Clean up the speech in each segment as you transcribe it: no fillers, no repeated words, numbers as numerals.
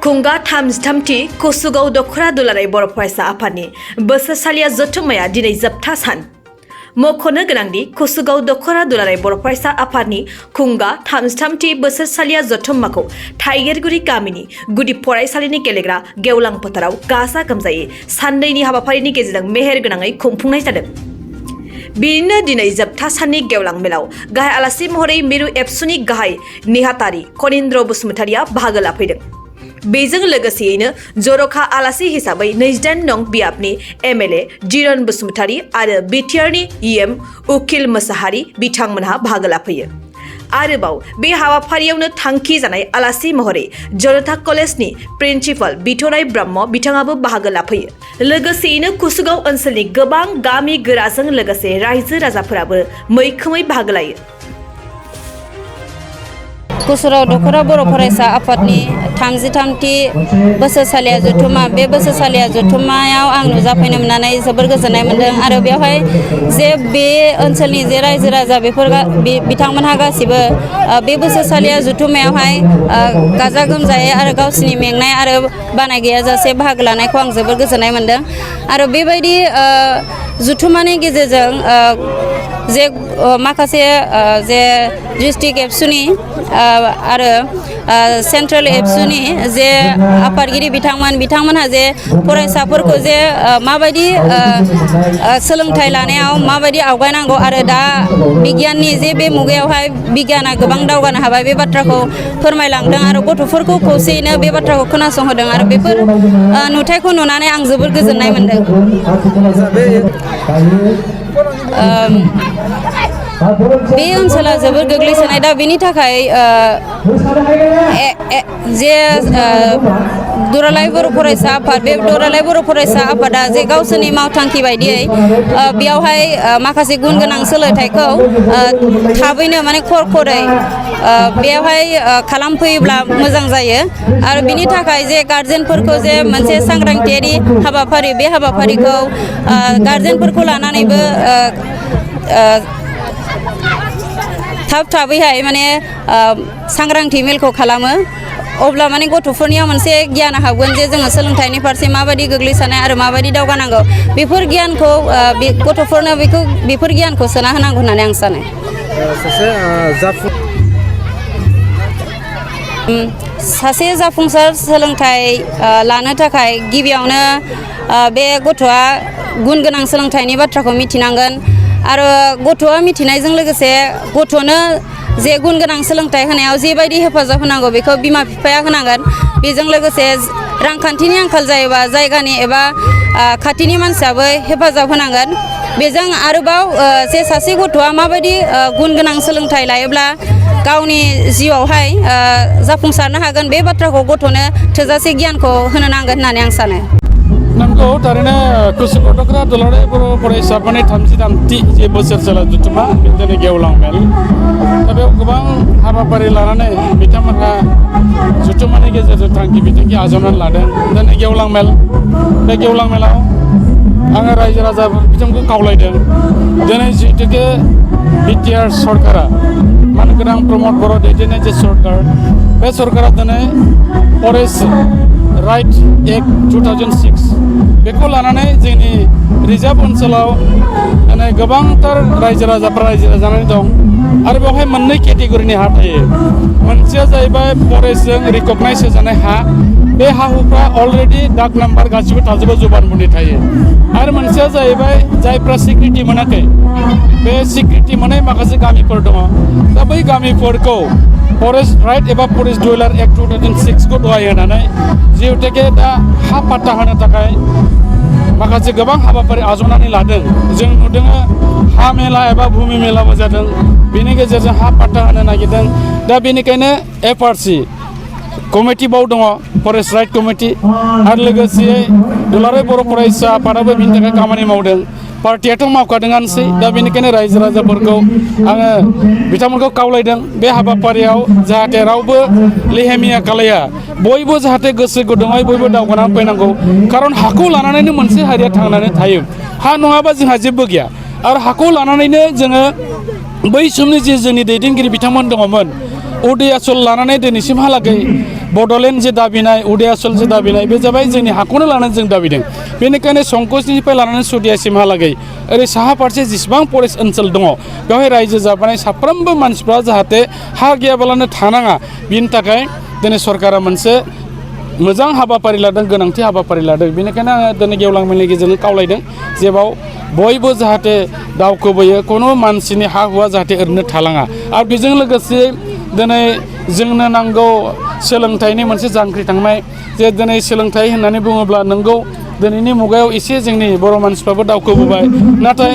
खुंगा 33थि कुसुगाव दखरा दुलाराय बर' फरायसा आफादनि बोसोरसालिया जथुम्माया दिनै जोबथा सान। मख'नो गोनांदि कुसुगाव दखरा दुलाराय बर' फरायसा आफादनि खुंगा 33थि बोसोरसालिया जथुम्माखौ थाइगेरगुरि गामिनि गुदि फरायसालिनि गेलेग्रा गेवलां फोथाराव गाजा गोमजायै साननैनि हाबाफारिनि गेजेरजों मेहेर गोनाङै खुंफुंनाय जादों। बिदिनो दिनै जोबथा साननि गेवलां मेलाव गाहाय आलासि महरै मिरु एबसुनि गाहाय नेहाथारि कनिन्द्र बसुमतारिया बाहागो लाफैदों। बेजों लोगोसेयैनो जर'खा आलासि हिसाबै 28 नं बियाबनि एमएलए जिरन बसुमतारि आरो बिटिआरनि इएम उकिल मोसाहारि बिथांमोनहा बाहागो लाफैयो। आरोबाव बे हाबाफारियावनो थांखि जानाय आलासि महरै जनता कलेजनि प्रिन्सिपाल बिथराय ब्रह्म बिथाङाबो बाहागो लाफैयो। लोगोसेयैनो कुसुगाव ओनसोलनि गोबां गामि गोराजों लोगोसे रायजो राजाफोराबो मैखोमै बाहागो लायो। कुसुगाव दखरा बर' फरायसा आफादनि 33थि बोसोरसालिया जथुम्मा बे बोसोरसालिया जथुम्मायाव आं नुजाफैनो मोननानै जोबोर गोजोननाय मोन्दों आरो बेवहाय जे बे ओनसोलनि जे रायजो राजा बिथांमोनहा गासिबो बे बोसोरसालिया जथुम्मायावहाय गाजा गोमजायै आरो गावसिनि मेंनाय आरो बानाय गैयाजासे बाहागो लानायखौ आं जोबोर गोजोननाय मोन्दों आरो बेबायदि जथुम्मानि गेजेरजों जे माखासे जे डिस्ट्रिक्ट एबसुनि आरो सेन्ट्रेल एबसुनि जे आफादगिरि बिथांमोनहा जे फरायसाफोरखौ जे माबायदि सोलोंथाइ लानायाव माबायदि आवगायनांगौ आरो दा बिगियाननि जे बे मुगायावहाय बिगियाना गोबां दावगानो हाबाय बे बाथ्राखौ फोरमायलांदों आरो गथ'फोरखौ खौसेयैनो बे बाथ्राखौ खोनासंहोदों आरो बेफोर नुथायखौ नुनानै आं जोबोर गोजोननाय मोन्दों। बे ओनसोला जोबोर गोग्लैसोनाय दा बेनि थाखाय जे दुलाराय बर' फरायसा आफाद बे दुलाराय बर' फरायसा आफादा जे गावसोरनि मावथांखि बायदियै बेयावहाय माखासे गुन गोनां सोलोंथाइखौ थाबैनो माने खरै बेयावहाय खालामफैयोब्ला मोजां जायो आरो बिनि थाखाय जे गारजेनफोरखौ जे मोनसे सांग्रांथियारि हाबाफारि बे हाबाफारिखौ गारजेनफोरखौ लानानैबो थाबैहाय माने सांग्रांथि मेलखौ खालामो अब्ला माने गथ'फोरनियाव मोनसे गियान हाबगोन जे जोङो सोलोंथाइनि फारसे माबायदि गोग्लैसोनाय आरो माबायदि दावगानांगौ बेफोर गियानखौ गथ'फोरनो बेफोर गियानखौ सोना होनांगौ होननानै आं सानो। सासे जाफुंसार सोलोंथाइ लानो थाखाय गिबियावनो बे गथ'आ गुन गोनां सोलोंथाइनि बाथ्राखौ मिथिनांगोन आरो गथ'आ मिथिनायजों लोगोसे गथ'नो जे गुन गोनां सोलोंथाइ होनायाव जेबायदि हेफाजाब होनांगौ बेखौ बिमा बिफाया होनांगोन। बेजों लोगोसे रांखान्थिनि आंखाल जायोबा जायगानि एबा खाथिनि मानसियाबो हेफाजाब होनांगोन। बेजों आरोबाव सासे गथ'आ माबायदि गुन गोनां सोलोंथाइ लायोब्ला गावनि जिउआवहाय जाफुंसारनो हागोन बे बाथ्राखौ गथ'नो थोजासे गियानखौ होनो नांगोन होननानै आं सानो। नंगौ थारैनो कुसुगाव दखरा दुलाराय बर' फरायसा आफादनि 33थि जे बोसोरसालिया जथुम्मा दिनै गेवलां मेल दा बेयाव गोबां हाबाफारि लानानै बिथांमोनहा जथुम्मानि गेजेरजों थांखि बिथांखि आजावनानै लादों। दिनै गेवलां मेल बे गेवलां मेलाव आङो रायजो राजा बिथांखौ खावलायदों दिनै जिहेतुके बिटिआर सरकारा मानगोनां प्रमद बर' दैदेननाय जे सरकार बे सरकारा दिनै फरेस्ट राइट एक्ट 2006 बेखौ लानानै जोंनि रिजार्भ ओनसोलाव माने गोबांथार रायजो राजाफ्रा रायजो जानानै दं आरो बेवहाय मोननै केटेगरिनि हा थायो। मोनसेया जाहैबाय फरेस्टजों रिकगनाइज होजानाय हा बे हा हुफ्रा अलरेडि डाक नाम्बार गासिबो थाजोबो जुबानबन्दी थायो आरो मोनसेया जाहैबाय जायफ्रा सिक्रिटि मोनाखै बे सिक्रिटि मोननाय माखासे गामिफोर दङ दा बै गामिफोरखौ फरेस्ट राइट एबा फरेस्ट डुवेलार एक्ट 2006 खौ दहाय होनानै जिहेतुके दा हा पाट्टा होनो थाखाय माखासे गोबां हाबाफारि आजावनानै लादों। जों नुदों हा मेला एबा भुमि मेलाबो जादों बेनि गेजेरजों हा पाट्टा होनो नागिरदों। दा बेनिखायनो एफआरसि कमिटि बाव दङ फरेस्ट राइट कमिटि आरो लोगोसे दुलाराय बर' फरायसा आफादाबो बिनि थाखाय खामानि मावदों। पार्टियाथ' मावखादोंआनोसै दा बेनिखायनो रायजो राजाफोरखौ आङो बिथांमोनखौ खावलायदों बे हाबाफारियाव जाहाथे रावबो लेहेमिया खालाया बयबो जाहाथे गोसो गुदुङै बयबो दावगानानै फैनांगौ खारन हाखौ लानानैनो मोनसे हारिया थांनानै थायो। हा नङाबा जोंहा जेबो गैया आरो हाखौ लानानैनो जोङो बै समनि जे जोंनि दैदेनगिरि बिथांमोन दङमोन उदयाचल लानानै दिनैसिमहालागै बड'लेण्ड जे दाबिनाय उदयाचल जे दाबिनाय बे जाबाय जोंनि हाखौनो लानानै जों दाबिदों बेनिखायनो संकसनिफ्राय लानानै सुदियासिमहालागै ओरै साहा फारसे जेसेबां फरेस्ट ओनसोल दङ बेवहाय रायजो जाबोनाय साफ्रोमबो मानसिफ्रा जाहाथे हा गैयाबालानो थानाङा बिनि थाखाय दिनै सरकारा मोनसे मोजां हाबाफारि लादों गोनांथि हाबाफारि लादों बेनिखायनो आङो दिनै गेवलां मेलनि गेजेरजों खावलायदों जेबाव बयबो जाहाथे दावखोबोयो कोनो मानसिनि हा हुआ जाहाथे ओरैनो थालाङा आरो बेजों लोगोसे दिनै जोंनो नांगौ सोलोंथाइनि मोनसे जांख्रिखांनाय जे दिनै सोलोंथाइ होननानै बुङोब्ला नंगौ दिनैनि मुगायाव एसे जोंनि बर' मानसिफ्राबो दावखोबोबाय नाथाय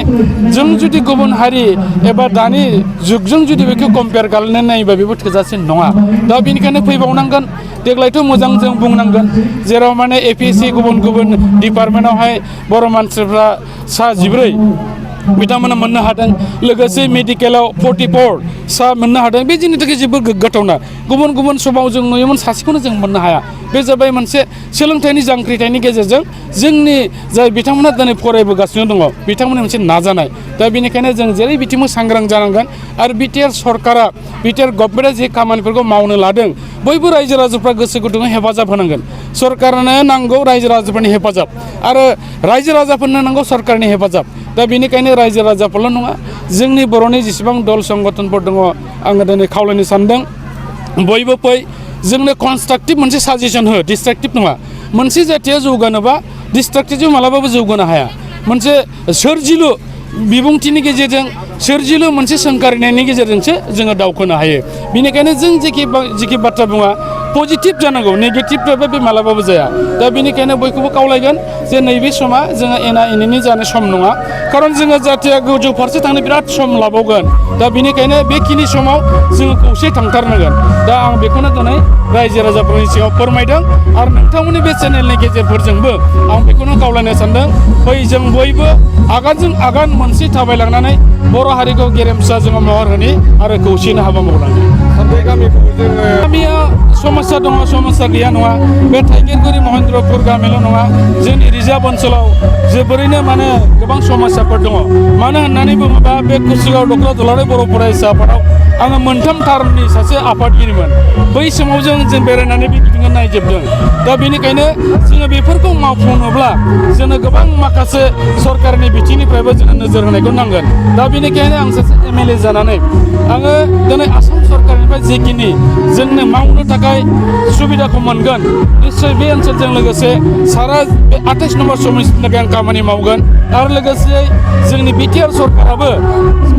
जों जुदि गुबुन हारि एबा दानि जुगजों जुदि बेखौ कम्पेयार खालामनानै नायोबा बेबो थोजासे नङा दा बेनिखायनो फैबावनांगोन देग्लायथ' मोजां जों बुंनांगोन जेराव माने APSC गुबुन गुबुन डिपार्टमेन्टआवहाय बर' मानसिफ्रा सा 14 बिथांमोना मोननो हादों लोगोसे मेडिकेलाव 44 सा मोननो हादों बे जोंनि थाखाय जोबोद गोग्गाथावना गुबुन गुबुन समाव जों नुयोमोन सासेखौनो जों मोननो हाया बे जाबाय मोनसे सोलोंथाइनि जांख्रिथायनि गेजेरजों जोंनि जाय बिथांमोना दिनै फरायबोगासिनो दङ बिथांमोननि मोनसे नाजानाय दा बेनिखायनो जों जेरै बिथिंबो सांग्रां जानांगोन आरो BTR सरकारा BTR गभर्नमेन्टआ जे खामानिफोरखौ मावनो लादों बयबो रायजो राजाफ्रा गोसो गुदुङै हेफाजाब होनांगोन सरकारनो नांगौ रायजो राजाफोरनि हेफाजाब आरो रायजो राजाफोरनो नांगौ सरकारनि हेफाजाब दा बेनिखायनो रायजो राजाफोरल' नङा जोंनि बर'नि जेसेबां दल संगठनफोर दङ आङो दिनै खावलायनो सानदों बयबो फै जोंनो कनस्ट्राक्टिभ मोनसे साजेसन हो डिस्ट्राक्टिभ नङा मोनसे जाथिया जौगानोबा डिस्ट्राक्टिभजों मालाबाबो जौगानो हाया मोनसे सोरजिलु बिबुंथिनि गेजेरजों सोरजिलु मोनसे सोंखारिनायनि गेजेरजोंसो जोङो दावखोनो हायो बेनिखायनो जों जेखि बाथ्रा बुङा पजिटिभ जानांगौ नेगेटिभबाबो बे मालाबाबो जाया दा बेनिखायनो बयखौबो खावलायगोन जे नैबे समा जोङो एना एनिनि जानाय सम नङा खारन जोङो जाथिया गोजौ फारसे थांनो बिराद सम लाबावगोन दा बेनिखायनो बेखिनि समाव जोङो खौसे थांथारनांगोन दा आं बेखौनो दिनै रायजो राजाफोरनि सिगाङाव फोरमायदों आरो नोंथांमोननि बे चेनेलनि गेजेरफोरजोंबो आं बेखौनो खावलायनो सानदों फै जों बयबो आगानजों आगान मोनसे थाबायलांनानै बर' हारिखौ गेरेमसा जोङो महर होनि आरो खौसेनो हाबा मावलांनि गामिया समस्या दङ समस्या गैया नङा बे थाइगिरगुरि महेन्द्रपुर गामिल' नङा जोंनि रिजार्भ ओनसोलाव जोबोरैनो माने गोबां समस्याफोर दङ मानो होननानै बुङोबा बे कुसिगाव दख्ला दुलाराय बर' फरायसा आफादाव आङो मोनथाम टार्मनि सासे आफादगिरिमोन बै समाव जों बेरायनानै बे बिथिंखौ नायजोबदों दा बेनिखायनो जोङो बेफोरखौ मावफुंनोब्ला जोङो गोबां माखासे सरकारनि बिथिंनिफ्रायबो जोङो नोजोर होनायखौ नांगोन दा बेनिखायनो आं सासे MLA जानानै आङो दिनै आसाम सरकारनिफ्राय जेखिनि जोंनो मावनो थाखाय सुबिदाखौ मोनगोन निश्चय बे ओनसोलजों लोगोसे सारा बे 28 नम्बर समितिनि थाखाय आं खामानि मावगोन आरो लोगोसे जोंनि BTR सरकाराबो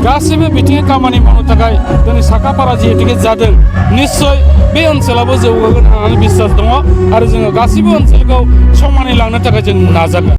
गासैबो बिथिङै खामानि मावनो थाखाय दिनै साखाफारा जिहेतुके जादों निश्चय बे ओनसोलाबो जौगागोन होननानै बिश्वास दङ आरो जोङो गासैबो ओनसोलखौ समानै लांनो थाखाय जों नाजागोन